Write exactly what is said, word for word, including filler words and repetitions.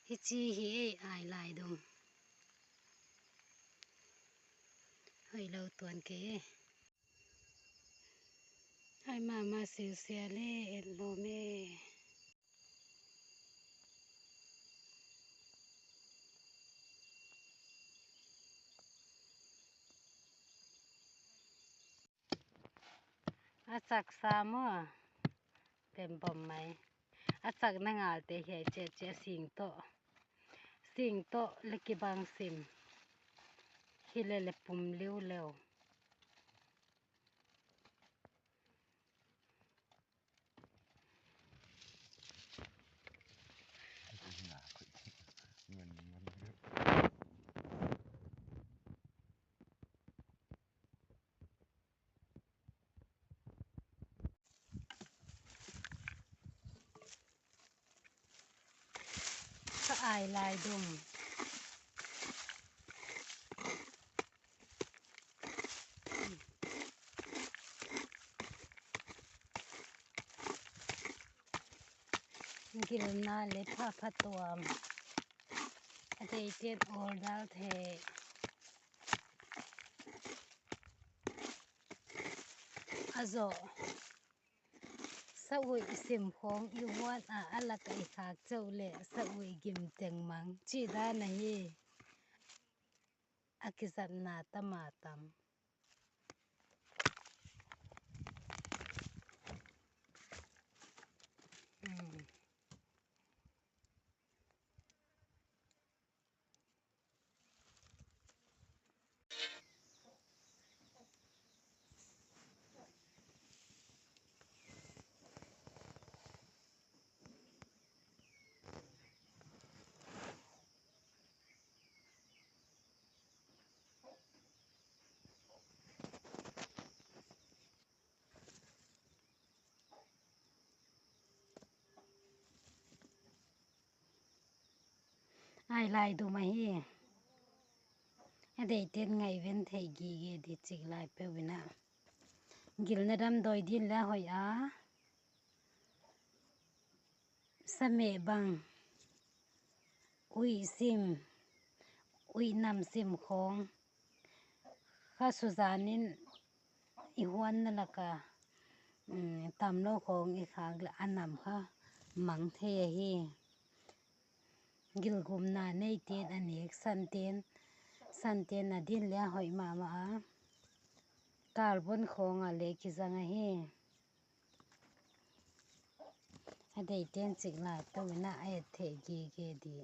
Hici hi ei, ai lai dum. Hoih lo tuan kei ei. Ai mama siusia le, et lawm e. A cak sa maw? Tem bom mai. A cak na ngalte hiai ciacia sing tawh. Sing tawh le kibang sim. Hi le le pum liu leu. Ka ai lai dum. Gilna le pha pha tuam. A deih tiat order thei. A zawh. Sauih sim khawng i huat a, a lak a i khak ceuh le sauih gim teng mang. Cih dan ahi. A kizatna tam a tam. Hmm. Ai lai dum ahi. A deih tiat ngai ven thei gige di cik lai peuh in a. Gilna damdawi din le a hoih a. Sa meh bang. Uih sim. Uih nam sim khawng. Kha suzan in i huanna lak a, um, tam lo khawng i khak le a nam kha mang thei ahi. Gilgumna nei ten a nek, santen, santen a din le a hoih mahmah a. Kalbon khawng a le kizang ahi. A deih ten cik lai peuh in a, a et thei gige di.